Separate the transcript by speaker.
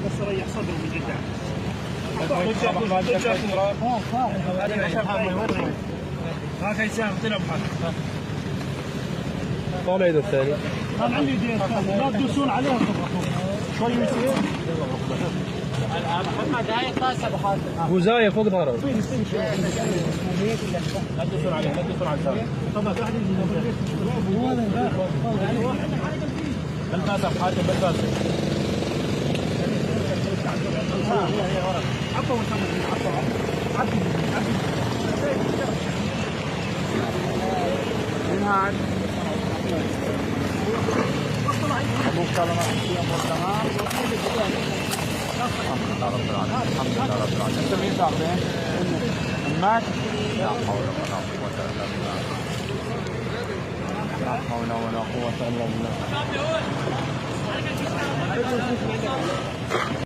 Speaker 1: بس ريح صدره من قدام. هاك هيثم طلع بحالك.
Speaker 2: طالع ايده الثاني.
Speaker 1: طال عندي ايدين لا تدوسون عليها تضغطون شوي يصير.
Speaker 3: محمد هاي الطاسه ابو حاتم.
Speaker 2: بوزايه فوق ظهره.
Speaker 1: لا تدوسون عليه، لا تدوسون على الزاوية. طبعا بالباسه ابو حاتم بالباسه. عفوا عفوا عبي عبي.
Speaker 4: الحمد لله رب العالمين، الحمد لله رب العالمين. انت مين صاحبين؟ امك؟ لا حول ولا قوة الا بالله، لا حول ولا قوة الا بالله.